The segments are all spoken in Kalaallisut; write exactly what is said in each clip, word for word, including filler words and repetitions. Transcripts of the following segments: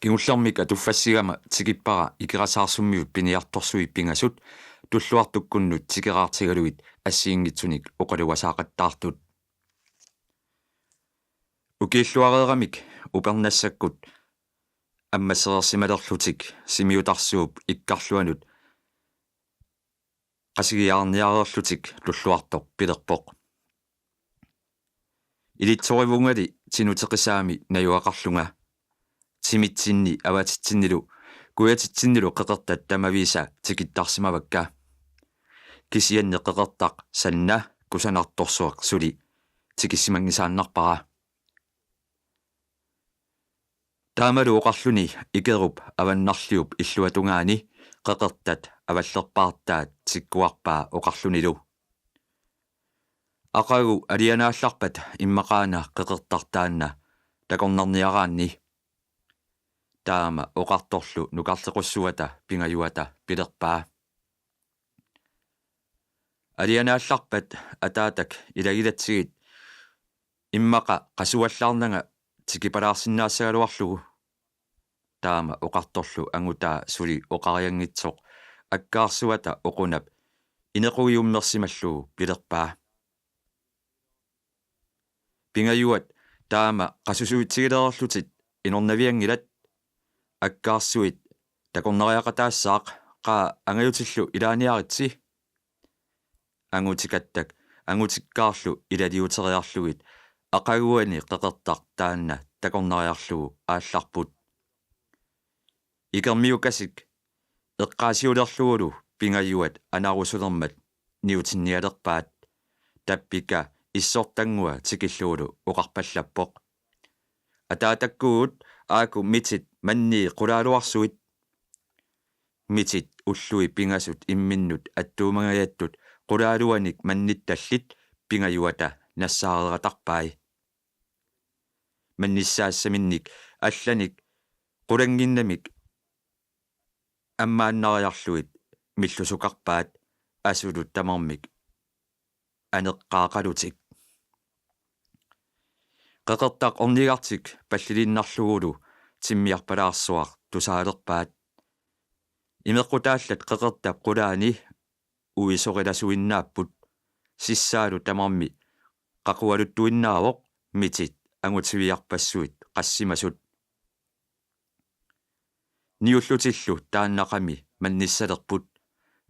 Kingullermik atuffassigama tikippara Ikerasaarsummiut piniartorsuit pingasut tulluartukkunnut tikeraartigalugit assigiinngitsunik oqalugasaaqattaartut. Ukiilluareeramik upernassakkut ammassereersimalerlutik Simiutarsuup ikkarluanut qasigiaarniareerlutik tulluartoq pilerpoq: Ilitsorivungali tinuteqisaami najugaqarlunga. Timitsinni avatitsinnilu kujatitsinnilu qeqertat tamaviisa tikittarsimavakka. Kisianni qeqertaq Sanna kusanartorsuaq suli tikissimanngisaannarpara. Taamalu oqarluni Ikerup avannarliup illuatungaani qeqertat avallerpaartaat tikkuarpaa oqarlunilu: Aqagu alianaallarpat immaqaana qeqertaq taanna takornarniaraanni. Taama oqartorlu nukarlequssuata Pingajuata pilerpaa: Alianaallarpat ataatak ilagilatsigit, immaqa qasuallaarnanga tikipalaarsinnaassagaluarlugu. Taama oqartorlu angutaa suli oqarianngitsoq akkaarsuata Oqunap inequgiummersimallugu pilerpaa: Pingajuat, taama qasusuitsigilereerlutit inornavianngilat. Akkaarsuit takornariaqataassaaq, qaa angajutillu ilaaniaritsi. Angutikattak angutikkaarlu ilaliuteriarlugit aqaguani qeqertaq taanna takornariarlugu aallarput. Ikermiukasik eqqaasiulerlugulu Pingajuat anarusulermat niutinnialerpaat. Tappika issortanngua tikillugulu oqarpallappoq: Ataatakkuut aaku mitit mannii qulaaluarsuit. Mitit ullui pingasut imminnut attuumangajattut qulaaluanik mannittallit Pingajuata nassaareeratarpai. Mannissaassaminnik allanik qulannginnamik ammaannariarlugit millusukarpaat, asulut tamarmik aneqqaaqalutik. Qeqertaq ornigartik palliliinnarlugulu timmiarpalaarsuaq tusaalerpaat. Imeqqutaallat qeqertap qulaani uisorilasuinnaapput. Sissaalu tamarmi qaqualuttuinnaavoq mitit angutiviarpassuit qassimasut. Niullutillu taannaqami mannissalerput,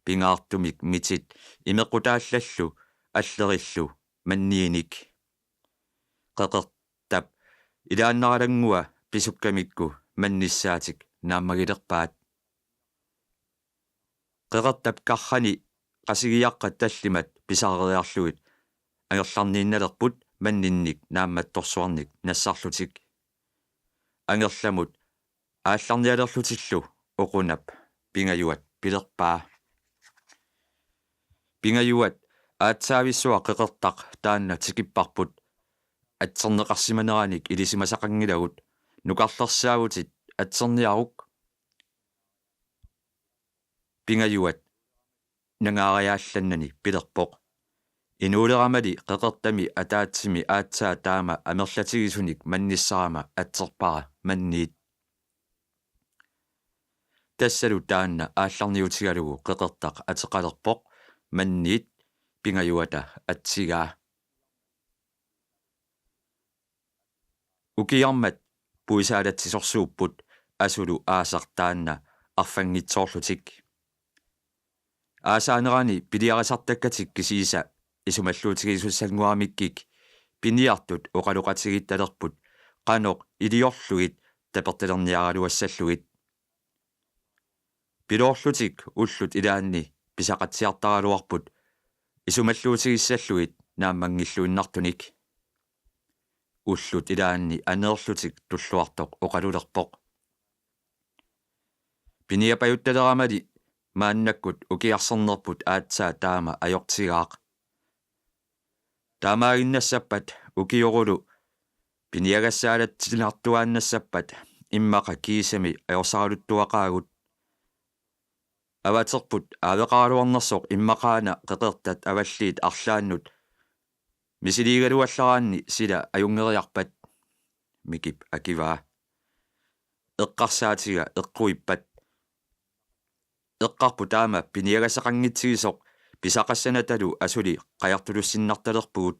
pingaartumik mitit imeqqutaallallu allerillu manniinik. Qeqertap ilaannaralanngua pisukkamikku mannissaatik naammagilerpaat. Qeqertap karrani qasigiaqqat tallimat pisareriarlugit angerlarniinnalerput manninnik naammattorsuarnik nassarlutik. Angerlamut aallarnialerlutillu Oqunap Pingajuat pilerpaa: Pingajuat, aatsaavissuaq qeqertaq taanna tikipparput. Atserneqarsimaneranik ilisimasaqanngilagut, nukarlersaavutit atserniaruk. Pingajuat nangaariaallannani pilerpoq: Inuuleramali qeqertami ataatsimi aatsaat taama amerlatigisunik mannissarama atserpara manniit. Tassalu taanna aallarniutigalugu qeqertaq ateqalerpoq manniit Pingajuata atsigaa. Ukiarmat puisaalatsisorsuupput asulu aasaq taanna arfanngitsoorlutik. Aasaanerani piliarisartakkatik kisiisa isumalluutigisussanngoramikkik piniartut oqaloqatigiittalerput qanoq iliorlugit tapertalerniaraluassallugit. Piloorlutik ullut ilaanni pisaqatsiartaraluarput isumalluutigissallugit naammanngilluinnartunik. Ullut ilaanni aneerlutik tulluartoq oqalulerpoq: Piniapajuttaleramali maannakkut ukiarsernerput aatsaat taama ajortigaaq. Taamaaginnassappat ukiorulu piniagassaalatsinartuaannassappat immaqa kiisami ajorsaraluttuaqaagut. Avaterput aaveqaraluarnersoq immaqaana qeqertat avalliit arlaannut misiliigaluallaraanni sila ajunngeriarpat, Mikip akivaa. eqqarsaatiga eqquippat. Eqqarpoq taama piniagassaqanngitsigisoq pisaqassanatalu asuli qajartulussinnartalerpugut.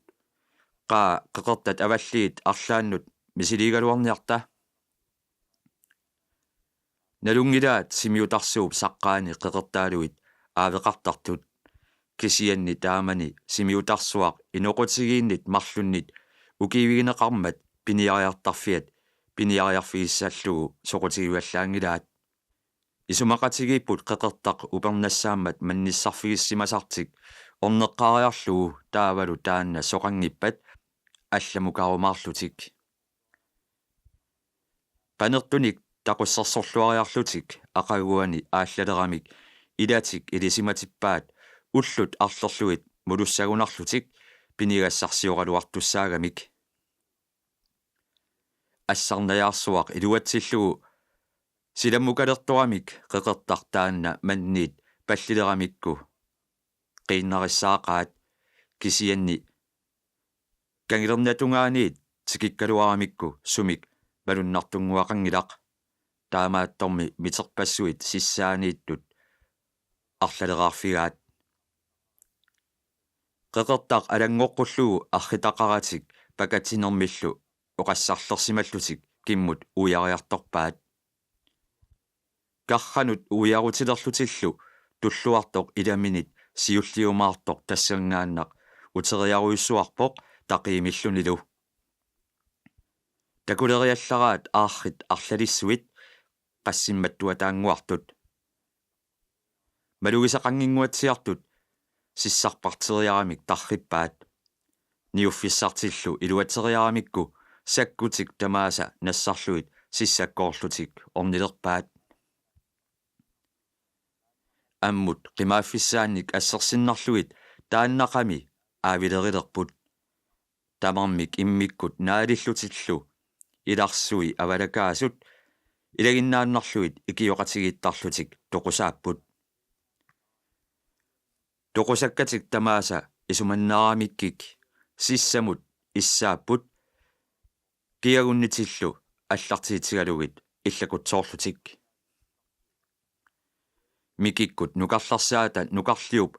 Qaa, qeqertat avalliit arlaannut misiliigaluarniarta. Nalunngilaat Simiutarsuup saqqaani qeqertaaluit aaveqartartut. Kisianni taamani Simiutarsuaq inoqutigiinnit marlunnit ukiivigineqarmat piniariartarfiat piniariarfigissallugu soqutigivallaanngilaat. Isumaqatigiipput qeqertaq upernassaammat mannissarfigissimasartik orneqqaariarlugu taavalu taanna soqanngippat allamukaarumaarlutik. Panertunik taqussersorluariarlutik aqaguani aallaleramik ilatik ilisimatippaat ullut arlerlugit mulussagunarlutik piniagassarsioraluartussaagamik. Assarnajaarsuaq iluatsillugu silammukalertoramik qeqertaq taanna manniit pallileramikku qiinnarissaaqaat, kisianni kangilernatungaaniit tikikkaluaramikku sumik malunnartunnguaqanngilaq. Taamaattormi miterpassuit sissaaniittut arlaleraarfigaat. Qeqertaq alanngoqqullugu arritaqaratik pakatsinermillu oqassarlersimallutik kimmut uiariartorpaat. Karranut uiarutilerlutillu Tulluartoq ilaminit siulliumaartoq tassanngaannaq uteriarujussuarpoq taqiimillunilu. Takuleriallaraat aarrit arlalissuit qassimmattuataannguartut. Malugisaqannginnguatsiartut sissarparteriaramik tarrippaat. Niuffissartillu iluateriaramikku sakkutik tamaasa nassarlugit sissakkoorlutik ornilerpaat. Ammut qimaaffissaannik assersinnarlugit taannaqami aavilerilerput. Tamarmik immikkut naalillutillu ilarsui avalakaasut ilaginnaannarlugit ikioqatigiittarlutik toqusaapput. Toqusakkatik tamaasa isumannaaramikkik sissamut issaapput kiagunnitillu allartiitigalugit illakutsoorlutik. Mikikkut nukarlersaata nukarliup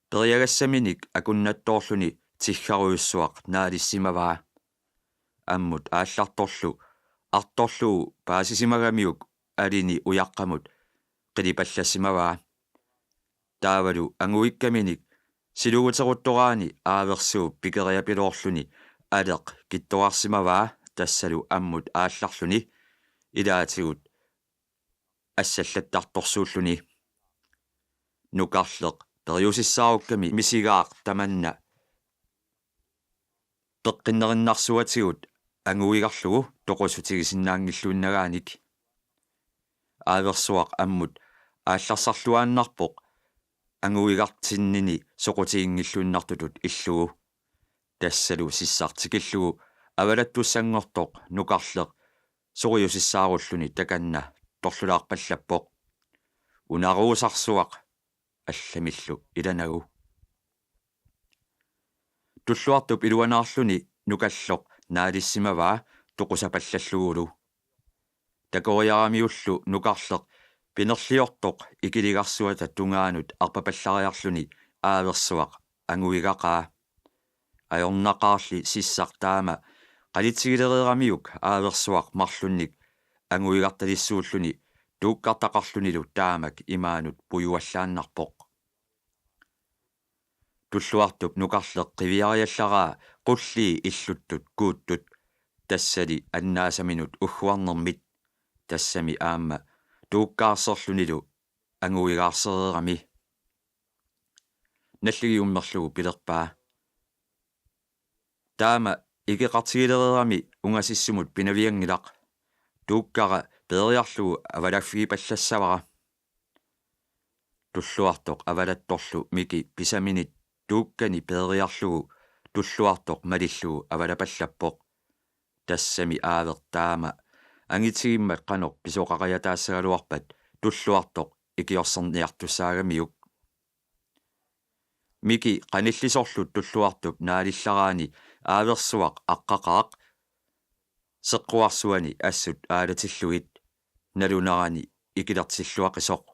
periagassaminik akunnattoorluni tiggarujussuaq naalissimavaa. Ammut aallartorlu artorlugu paasisimagamiuk alini ujaqqamut qilipallassimavaa. Taavalu anguikkaminik siluguteruttoraani aaversuup pikeriapiloorluni aleq kittorarsimavaa, tassalu ammut aallarluni ilaatigut assallattartorsuulluni. Nukarleq periusissaarukkami misigaaq tamanna peqqinnerinnarsuatigut anguigarlugu toqusutigisinnaanngilluinnagaanik. Aaversuaq ammut aallarsarluaannarpoq anguigartinnini soqutiginngilluinnartutut illugu. Tassalu sissaq tikillugu avalattussanngortoq nukarleq soriusissaarulluni takanna torlulaarpallappoq. Unaruusarsuaq allamillu ilanagu. Tulluartup iluanaarluni nukarleq naalissimavaa toqusapallallugulu. Takoriaramiullu nukarleq pinerliortoq ikiligarsuata tungaanut arpapallariarluni aaversuaq anguigaqaa. Ajornaqaarli sissaq taama qanitsigilereeramiuk aaversuaq marlunnik anguigartalissuulluni tuukkartaqarlunilu taamak imaanut pujuallaannarpoq. Tulluartup nukarleq qiviariallaraa qullii illuttut kuuttut, tassali annaasaminut ugguarnermit, tassami aamma tuukkaarserlunilu anguigaarsereerami. Nalligiummerlugu pilerpaa: Taama ikeqartigilereerami ungasissumut pinavianngilaq. Tuukkara peeriarlugu avalaffigipallassavara. Tulluartoq avalattorlu Miki pisaminit tuukkani peeriarlugu Tulluartoq malillugu avalapallappoq. Tassami aaveq taama angitigimmat qanoq pisoqariataassagaluarpat Tulluartoq ikiorserniartussaagamiuk. Miki qanillisorlu Tulluartup naalillaraani aaversuaq aqqaqaaq seqquarsuani assut aalatillugit. nalunerani ikilertilluaqisoq.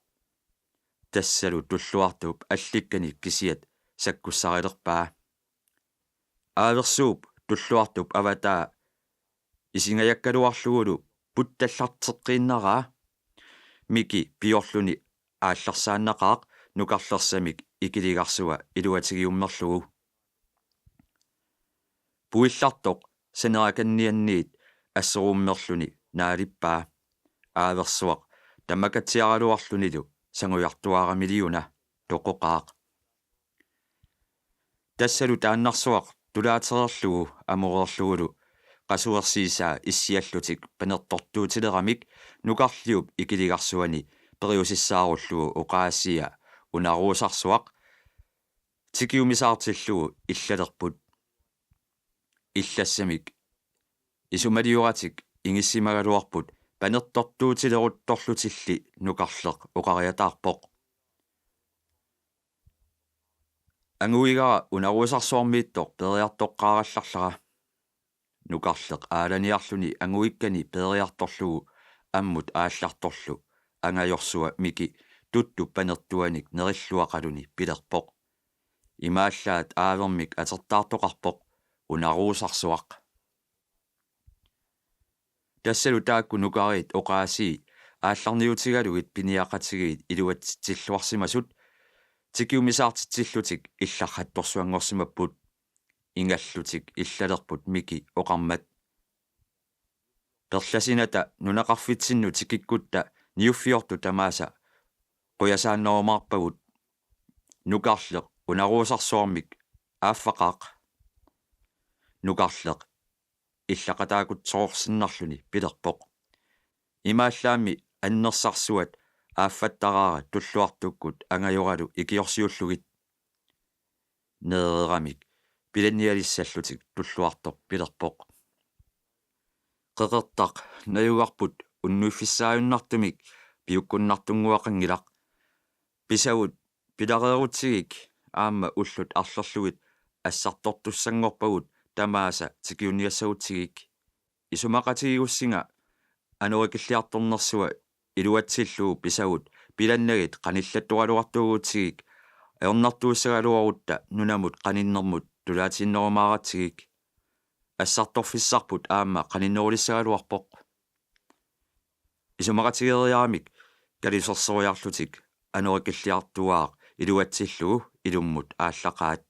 Tassalu Tulluartuup allikkani kisiat sakkussarilerpaa. Aaversuup Tulluartuup avataa isingajakkaluarlugulu puttallarteqqiinnaraa. Miki piorluni aallarsaannaqaaq nukarlersamik ikiligarsua iluatigiummerlugu. Puillartoq sanerakannianniit assorummerluni naalippaa. Aaversuaq tammakatsiaraluarlunilu sangujartuaramiliuna toqoqaaq. Tassalu taannarsuaq tulaatereerlugu amoreerlugulu qasuersiisaa issiallutik panertortuutileramik nukarliup ikiligarsuani periusissaarullugu oqaasia unaruusarsuaq tikiumisaartillugu illalerput. Illassamik isumalioratik ingissimagaluarput panertortuutileruttorlutilli nukarleq oqariataarpoq: Anguigara unaruusarsuarmiittoq peeriartoqqaarallarlara. Nukarleq aalaniarluni anguikkani peeriartorlugu ammut aallartorlu angajorsua Miki tuttup panertuanik nerilluaqaluni pilerpoq: Imaallaat aavermik atertaartoqarpoq unaruusarsuaq. Tassalu taakku nukariit oqaasii aallarniutigalugit piniaqatigiit iluatsitsilluarsimasut tikiumisaartitsillutik illarrattorsuanngorsimapput. Ingallutik illalerput Miki oqarmat: Perlasinata nunaqarfitsinnut tikikkutta niuffiortut tamaasa qujasaannarumaarpagut. Nukarleq unaruusarsuarmik aaffaqaaq. Nukarleq illaqataakutsoorsinnarluni pilerpoq: Imaallaammi annersarsuat aaffattaraara Tulluartukkut angajoralu ikiorsiullugit. Nereramik pilannialissallutik Tulluartoq pilerpoq: Qeqertaq najugarput unnuiffissaajunnartumik piukkunnartunnguaqanngilaq. Pisavut pilareerutsigik aamma ullut arlerlugit assartortussanngorpagut tamaasa tikiunniassagutsigik. Isumaqatigigussinga anorikilliartornersua iluatsillugu pisavut pilannagit qanillattoraluartuugutsigik ajornartuussagaluarutta nunamut qaninnermut tulaatiinnerumaaratsigik. Assartorfissarput aamma qaninnerulissagaluarpoq. Isumaqatigeeriaramik kalusersoriarlutik anorikilliartuaaq iluatsillugu ilummut aallaqaat.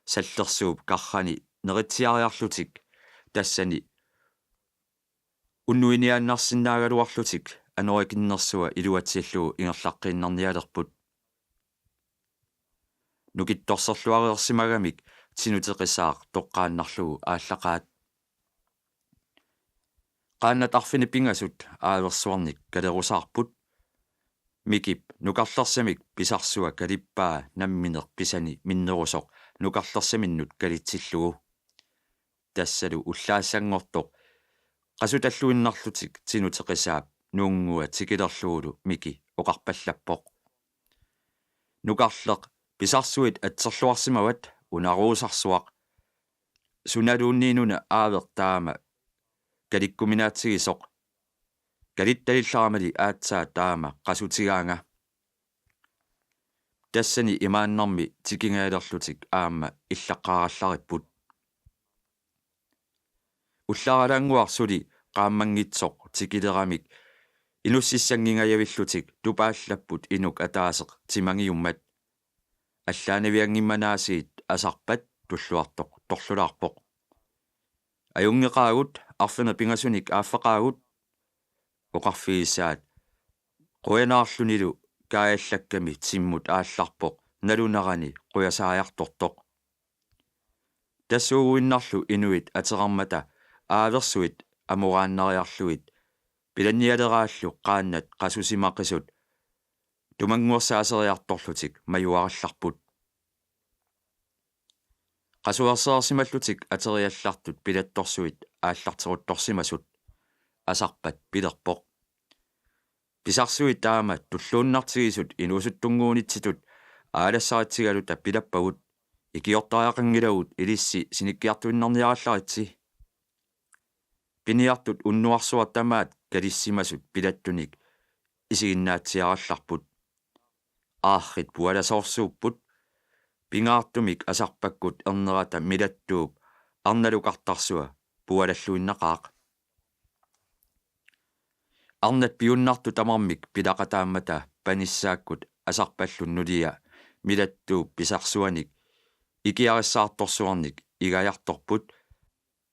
Sallersuup karrani neritsiariarlutik tassani unnuiniaannarsinnaagaluarlutik anorikinnersua iluatsillugu ingerlaqqiinnarnialerput. Nukittorserluareersimagamik Tinuteqisaaq toqqaannarlugu aallaqaat. Qaannat arfineq-pingasut aaversuarnik kalerusaarput. Mikip nukarlersamik pisarsua kalippaa nammineq pisani minnerusoq nukarlersaminnut kalitsillugu. Tassalu ullaassanngortoq qasutalluinnarlutik Tinuteqisaap nuunngua tikilerlugulu Miki oqarpallappoq: Nukarleq pisarsuit atserluarsimavat unaruusarsuaq. Sunaluunniinuna aaveq taama kalikkuminaatsigisoq. Kalittalillarmali aatsaat taama qasutigaanga. Tassani imaannarmi tikingajalerlutik aamma illaqqaarallaripput. Ullaaralaannguaq suli qaammanngitsoq tikileramik inussissanngingajavillugit tupaallapput inuk ataaseq timangiummat. Allaanavianngimmanaasiit Asarpat Tulluartoq torlulaarpoq: Ajunngeqaagut, arfineq-pingasunik aaffaqaagut. Oqarfigisaat qujanaarlunilu kaajallakkami timmut aallarpoq nalunerani qujasaajartortoq. Tassuuguinnarlu inuit aterarmata aaversuit amoraannariarlugit pilannialeraallu qaannat qasusimaqisut tumannguersaaseriartorlutik majuarallarput. Qasuersereersimallutik ateriallartut pilattorsuit aallarteruttorsimasut. Asarpat pilerpoq: Pisarsuit taama tulluunnartigisut inuusuttunnguunitsitut aalassaritsigaluta pilappagut. Ikiortariaqanngilagut ilissi sinikkiartuinnarniarallaritsi. piniartut unnuarsuaq tamaat kalissimasut pilattunik isiginnaatsiarallarput. Aarrit pualasoorsuupput. Pingaartumik Asarpakkut ernerata Milattuup arnalukartarsua pualalluinnaqaaq. Arnat piunnartut tamarmik pilaqataammata panissaakkut Asarpallu nulia Milattuup pisarsuanik ikiarissaartorsuarnik igajartorput,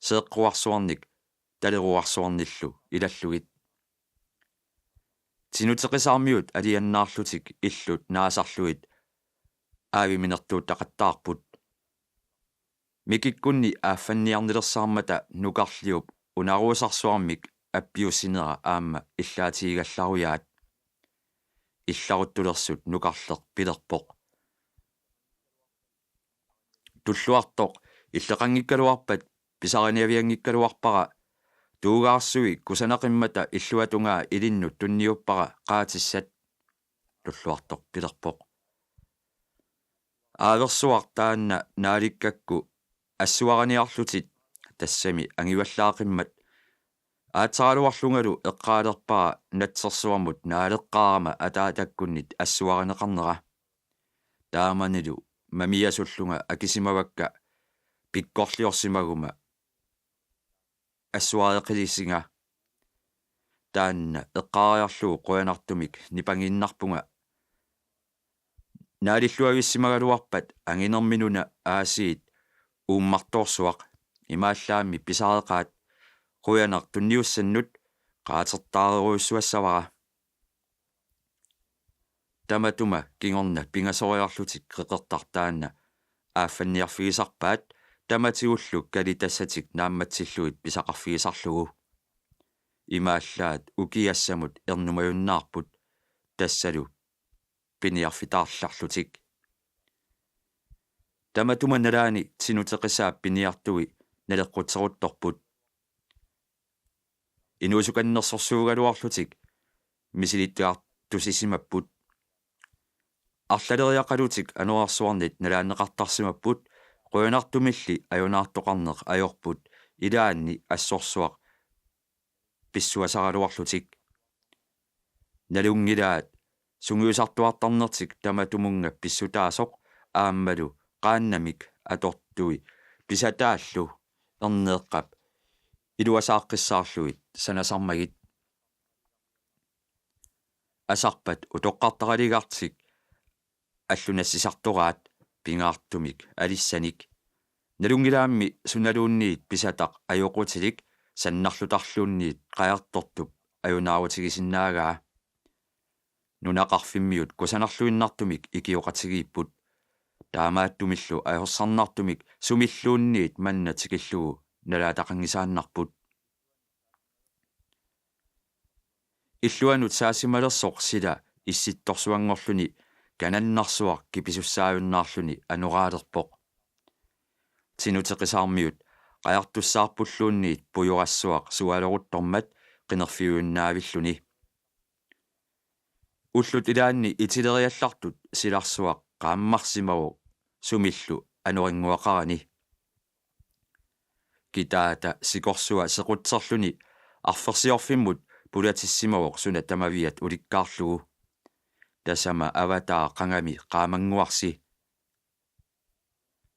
seeqquarsuarnik taleruarsuarnillu ilallugit. Tinuteqisaarmiut aliannaarlutik illut naasarlugit aaviminertuuttaqattaarput. Mikikkunni aaffanniarnilersaarmata nukarliup unaruusarsuarmik appiussinera aamma illaatigigallarujaat. Illaruttulersut nukarleq pilerpoq: Tulluartoq, illeqanngikkaluarpat pisariniavianngikkaluarpara. Tuugaarsui kusanaqimmata illuatungaa ilinnut tunniuppara qaatissat. Tulluartoq pilerpoq: Aaversuaq taanna naalikkakku assuaraniarlutit, tassami angivallaaqimmat. Aatsaraluarlungalu eqqaalerpara natsersuarmut naaleqqaarama ataatakkunnit assuarineqarnera. Taamanilu mamiasullunga akisimavakka pikkorliorsimaguma assuareqilisinga. Taanna eqqaariarlugu qujanartumik nipangiinnarpunga. Naalilluavissimagaluarpat anginerminuna aasiit uummartoorsuaq, imaallaammi pisareqaat. Qujanaq tunniussannut, qaatertaarerujussuassavara. Tamatuma kingorna pingasoriarlutik qeqertaq taanna aaffanniarfigisarpaat, tamatigullu kalitassatik naammatsillugit pisaqarfigisarlugu. Imaallaat ukiassamut ernumajunnaarput, tassalu piniarfitaarlarlutik. Tamatuma nalaani Tinuteqisaap piniartui naleqqutseruttorput. Inuusukannersorsuugaluarlutik misilittagartusisimapput. Arlaleriaqalutik anorersuarnit nalaanneqartarsimapput, qujanartumilli ajunaartoqarneq ajorput, ilaanni assorsuaq pissuasaraluarlutik. Nalunngilaat sungiusartuartarnertik tamatumunnga pissutaasoq aammalu qaannamik atortui pisataallu Erneeqqap iluasaaqqissaarlugit sanasarmagit. Asarpat utoqqartaraligartik allunassisartoraat pingaartumik alissanik. Nalunngilaammi sunaluunniit pisataq ajoqutilik sannarlutarluunniit qajartortup ajunaarutigisinnaagaa. Nunaqarfimmiut kusanarluinnartumik ikioqatigiipput. Taamaattumillu ajorsarnartumik sumilluunniit manna tikillugu nalaataqanngisaannarput. Illuanut saasimalersoq sila issittorsuanngorluni kanannarsuaq kipisussaajunnaarluni anoraalerpoq. Tinuteqisaarmiut qajartussaarpulluunniit pujorassuaq sualeruttormat qinerfiujunnaavilluni. Ullut ilaanni itileriallartut silarsuaq qaammarsimavoq sumillu anorinnguaqarani. Kitaata sikorsua sequtserluni arfersiorfimmut pulatissimavoq suna tamaviat ulikkaarlugu. Tasama avataa qangami qaamannguarsi.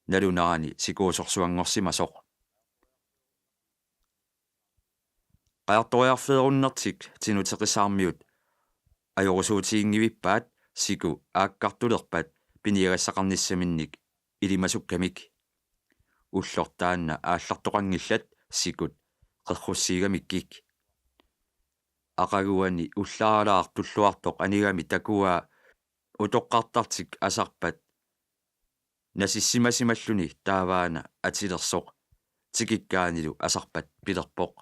Nalunarani sikuusorsuanngorsimasoq. Qajartoriarfeerunnertik Tinuteqisaarmiut ajorusuutiginngivippaat siku aakkartulerpat piniagassaqarnissaminnik ilimasukkamik. Ullortaanna aallartoqanngillat sikut qerrussiigamikkik. Aqaguani ullaaralaaq Tulluartoq anigami takuaa utoqqartartik Asarpat nasissimasimalluni taavaana atilersoq. Tikikkaanilu Asarpat pilerpoq: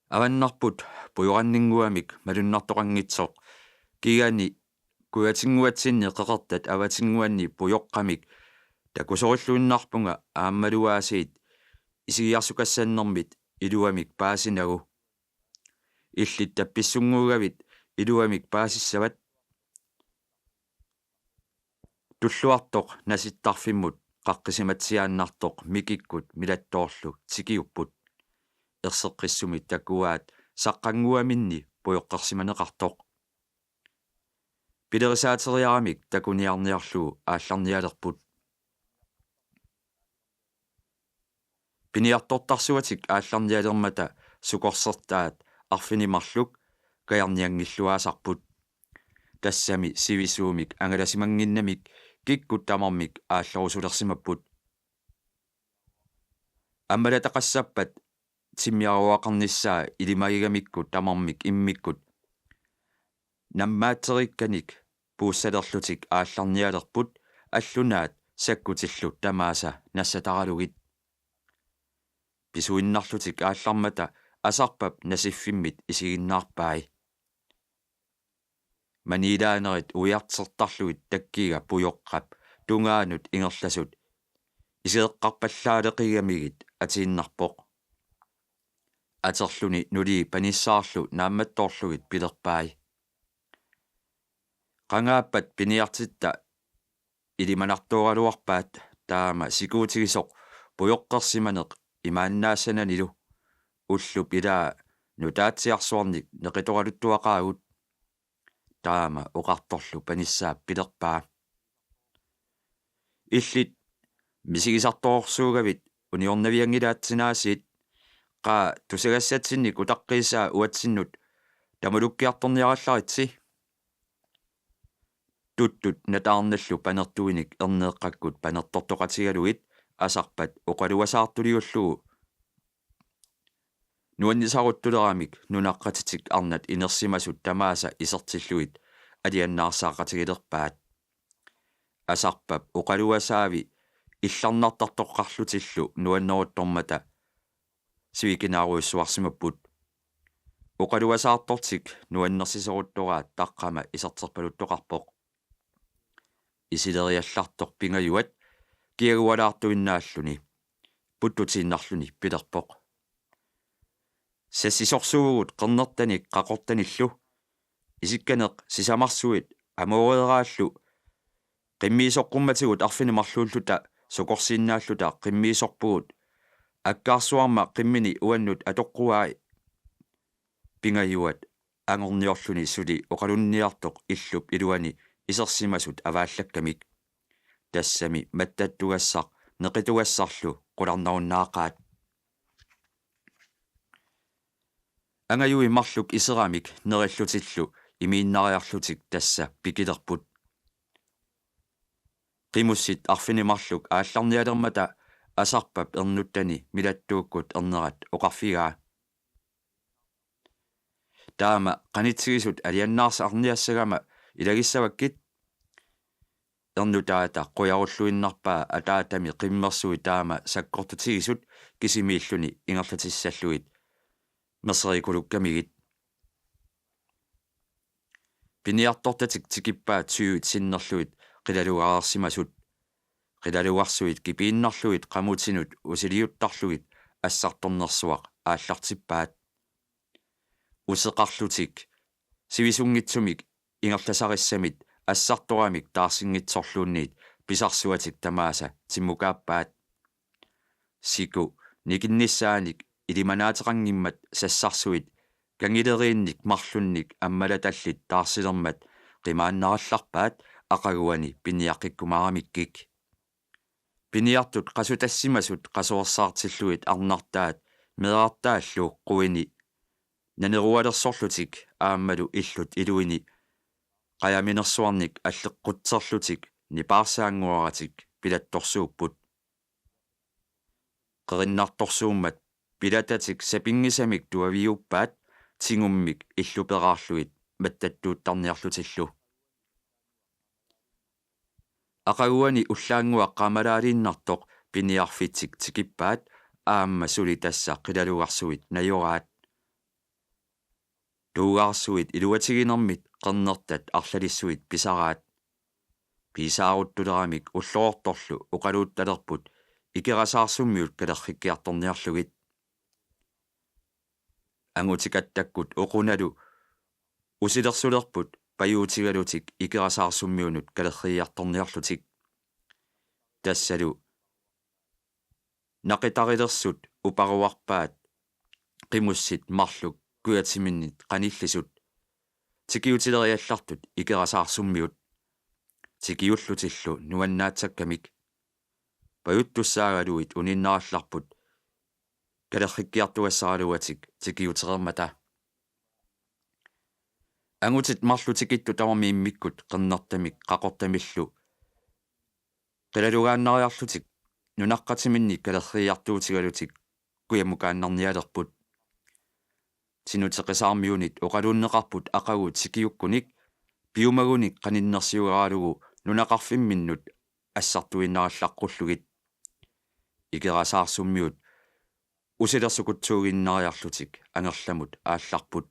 Avannarput pujoranninnguamik malunnartoqanngitsoq, kigani kujatinnguatsinni qeqertat avatinnguanni pujoqqamik takusorilluinnarpunga aammaluaasiit isigiarsukassannermit iluamik paasinagu. Illit tappissunnguugavit iluamik paasissavat. Tulluartoq nasittarfimmut qaqqisimatsiaannartoq mikikkut milattoorlu tikiupput. Erseqqissumik takuaat saqqannguaminni pujoqqersimaneqartoq. Pilerisaateriaramik takuniarniarlugu aallarnialerput. Piniartortarsuatik aallarnialermata sukorsertaat arfineq-marluk kajarnianngilluaasarput. Tassami sivisuumik angalasimannginnamik kikkut tamarmik aallerusulersimapput. Ammalataqassappat timmiaruaqarnissaa ilimagigamikkut tamarmik immikkut nammaatserikkanik puussalerlutik aallarnialerput allunaat sakkutillu tamaasa nassataralugit. Pisuinnarlutik aallarmata Asarpap nasiffimmit isiginnaarpai. Maniilaanerit uiartertarlugit takkiga pujoqqap tungaanut ingerlasut iseeqqarpallaaleqigamigit atiinnarpoq. Aterluni nulii panissaarlu naammattoorlugit pilerpai: Qangaappat piniartitta ilimanartooraluarpaat taama sikuutigisoq pujoqqersimaneq imaannaassananilu, ullup ilaa nutaatsiarsuarnik neqitoraluttuaqaagut. Taama oqartorlu panissaap pilerpaa: Illit misigisartorsuugavit uniornavianngilaat sinaasiit, qaa tusagassatsinnik utaqqiisaa uatsinnut tamalukkiartorniarallaritsi. Tuttut nataarnallu panertuinik erneeqqakkut panertortoqatigalugit Asarpat oqaluasaartuliullugu nuannisaruttuleramik nunaqqatitik arnat inersimasut tamaasa isertillugit aliannaarsaaqatigilerpaat. Asarpap oqaluasaavi illarnartartoqarlutillu nuanneruttormata sivikinaarujussuarsimapput. Oqaluasaartortik nuannersisoruttoraat taqqama iserterpaluttoqarpoq. Isileriallartoq Pingajuat kiagualaartuinnaalluni puttutiinnarluni pilerpoq: Sassisorsuuvugut qernertanik qaqortanillu. Isikkaneq sisamarsuit amooreeraallu qimmiisoqqummatigut arfineq-marluulluta sukorsiinnaalluta qimmiisorpugut. Akkaarsuarma qimmini uannut atoqquai. Pingajuat angorniorluni suli oqalunniartoq illup iluani isersimasut avaallakkamik. Tassami mattattugassaq neqitugassarlu qularnarunnaaqaat. Angajui marluk iseramik nerillutillu imiinnariarlutik tassa pikilerput. Qimussit arfineq-marluk aallarnialermata Asarpap ernuttani milattuukkut ernerat oqarfigaa: Taama qanitsigisut aliannaarsaarniassagama ilagissavakkit. Ernutaata qujarulluinnarpaa ataatami qimmersui taama sakkortutigisut kisimiilluni ingerlatissallugit merserikulukkamigit. Piniartortatik tikippaat syvit sinnerlugit qilalugareersimasut. Qilalugarsuit kipiinnarlugit qamutinut usiliuttarlugit assartornersuaq aallartippaat. Useqarlutik sivisunngitsumik ingerlasarissamit assartoramik taarsinngitsorluunniit pisarsuatik tamaasa timmukaappaat. Siku nikinnissaanik ilimanaateqanngimmat sassarsuit kangileriinnik marlunnik ammalatallit taarsilermat qimaannarallarpaat aqaguani piniaqqikkumaaramikkik. Piniartut qasutassimasut qasuersaartillugit arnartaat meerartaallu quini nanerualersorlutik aammalu illut iluini qajaminersuarnik alleqqutserlutik nipaarsaannguaratik pilattorsuupput. Qerinnartorsuummat pilatatik sapinngisamik tuaviuppaat tingummik illuperaarlugit mattattuuttarniarlutillu. Aqaguani ullaannguaq qaamalaaliinnartoq piniarfitsik tikippaat aamma suli tassa qilalugarsuit najoraat. Tuugaarsuit iluatiginermit qernertat arlalissuit pisaraat. Piisaaruttuleramik ullorortorlu oqaluuttalerput Ikerasaarsummiut kalerrikkiartorniarlugit. Angutikattakkut oqunalu usilersulerput pajuutigalutik Ikerasaarsummiunut kalerriiartorniarlutik. Tassalu Naqitarilersut uparuarpaat qimussit marluk kujatiminnit qanillisut tikiutileriallartut Ikerasaarsummiut. Tikiullutillu nuannaattakkamik. Pajuttussaagaluit uniinnarallarput kalerrikkiartugassaraluatik tikiutereermata. Angutit marluk tikittut tamarmik immikkut qernertamik qaqortamillu qilalugaannariarlutik nunaqqatiminnik kalerriiartuutigalutik kujamukaannarnialerput. Tinuteqisaarmiunit oqaluunneqarput aqagu tikiukkunik piumagunik qaninnersiugaralugu nunaqarfimminnut assartuinnarallaqqullugu. Ikerasaarsummiut usilersukutsuuginnariarlutik angerlamut aallarput.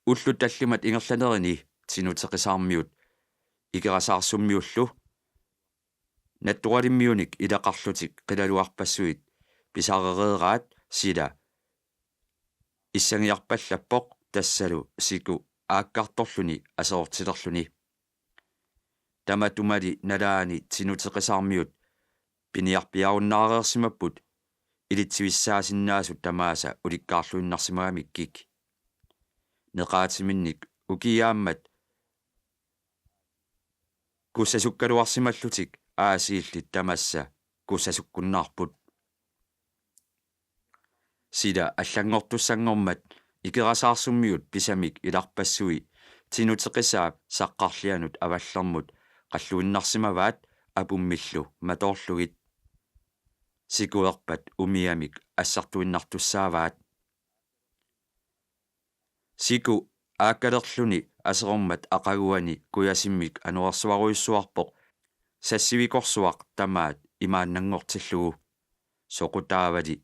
Ullut tallimat ingerlanerini Tinuteqisaarmiut Ikerasaarsummiullu nattoralimmiunik ilaqarlutik qilalugarpassuit pisarereeraat sila issangiarpallappoq tassalu Siku aakkartorluni aserortilerluni. Tamatumali nalaani Tinuteqisaarmiut piniarpiarunnaareersimapput ilitsivissaasinnaasut tamaasa ulikkaarluinnarsimagamikkik. Neqaatiminnik ukiaammat kussasukkaluarsimallutik aasiillit tamassa kussasukkunnaarput. Sila allanngortussanngormat Ikerasaarsummiut pisamik ilarpassui Tinuteqisaap saqqarlianut avallermut qalluinnarsimavaat apummillu matoorlugit. Sikuerpat umiamik assartuinnartussaavaat. Siku aakkalerluni aserormat aqaguani kujasimmik anorersuarujussuarpoq sassivikorsuaq tamaat imaannanngortillugu. Soqutaavali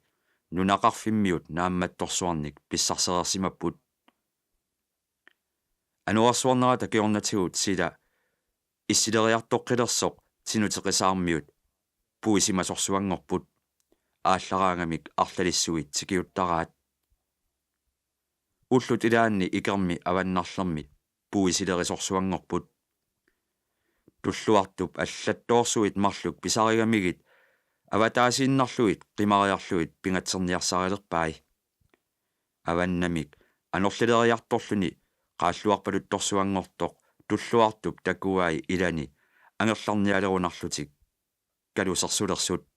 nunaqarfimmiut naammattorsuarnik pissarsereersimapput. Anorersuarnerata kingornatigut sila issileriartoqqilersoq Tinuteqisaarmiut puisimasorsuanngorput. Aallaraangamik arlalissuit tikiuttaraat. Ullut ilaanni ikermi avannarlermi puisilerisorsuanngorput. Tulluartup allattoorsuit marluk pisarigamigit avataasiinnarlugit qimariarlugit pingatserniarsarilerpai. Avannamik anorlileriartorluni qaalluarpaluttorsuanngortoq Tulluartup takuai ilani angerlarnialerunarlutik kalusersulersut.